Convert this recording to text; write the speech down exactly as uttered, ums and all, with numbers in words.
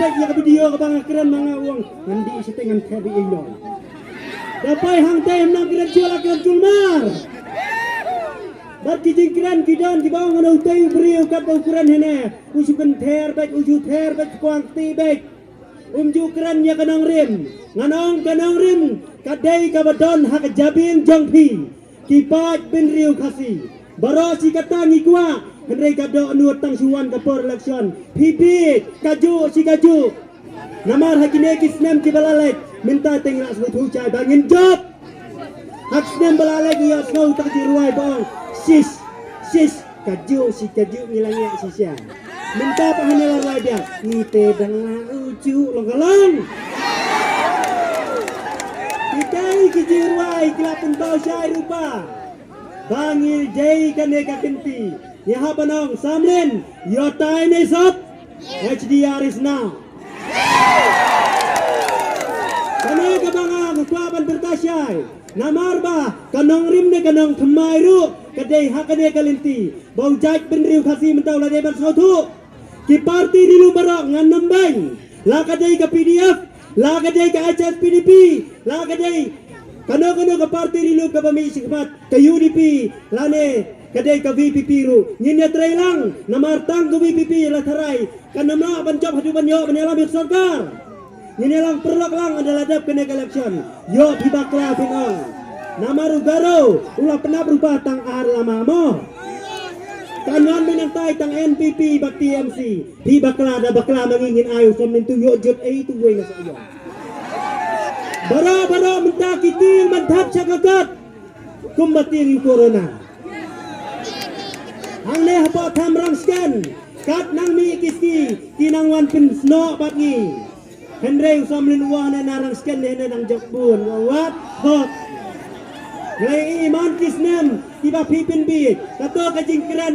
Ïa ka video kaba nga kren ma nga ong ngan dih shatei ngan ther ïa ino. Da poi hangtei ym nang kren shuh la kren shuh mar. Bad ki jingkren ki don kiba ong ngan utei u briew katba u kren hene u shu kynther bad u shu ther bad kwang kti bad. Um ju kren ïa ka nongrim. Ngan ong ka nongrim ka dei kaba don ha ka jabieng jong phi. Ki paid bynriew Khasi baroh shi katta ngi kwah. Hynrei ka dohnud tang shu wan ka por election phi bieit kajuh shi kajuh. Namar ha kine ki snem kiba la leit mynta te ngi la sngewthuh shai ba ngin jop. Ha ki snem ba la leit ngi ïohsngew tang ka jingrwai ba ong shish shish kajuh shi kajuh ngi la ngiah shisha. Mynta pat hane la rwai biang ngi te dang la ujuh long ka long. Kita ki jingrwai ki la pynpaw shai ruh ba ba ngi dei kane ka kynti. Ngi hap ban ong Samlin, your time is up. H D R is now. Kane kaba nga kwah ban pyrta shai namar ba ka nongrim ne ka nongthymmai ruh ka dei ha kane ka lynti. Ba u jait bynriew Khasi mynta u la dei ban sngewthuh. Ki parti ri lum baroh ngan ym beiñ. La ka dei ka P D F, la ka dei ka H S P D P, la ka dei kano kano ka parti ri lum kaba mih shakhmat, ka U D P lane ka dei ka V P P ruh ngin ïatrei lang. Namar tang ka V P P la tharai kan ym lah ban jop haduh ban ïoh ban ïalam ïa ka sorkar. Ngin ïalang pyrlok lang ynda la dep kane ka election. Ïoh phi bakla phin ong. Namar u Garo u la pynap rupa tang ar lama mo. Kan wan mynta tang N P P bad T M C. Phi bakla da bakla ma ngi ngin ai u Samlin tu ïoh jot ei tu wei na sa ïoh. Baroh baroh mynta ki tieng ban thap sha ka kot. Kumba tieng ïa u corona. Hangne hapoh Thamrang Sken kat nang mih ki ski ki nang wan pynsnoh bad ngi. Hynrei u Samlin u wan na Rang Sken ne nang jop bun wat hok. Ngi i man ki snem kiba phi pynbieit kato ka jingkren.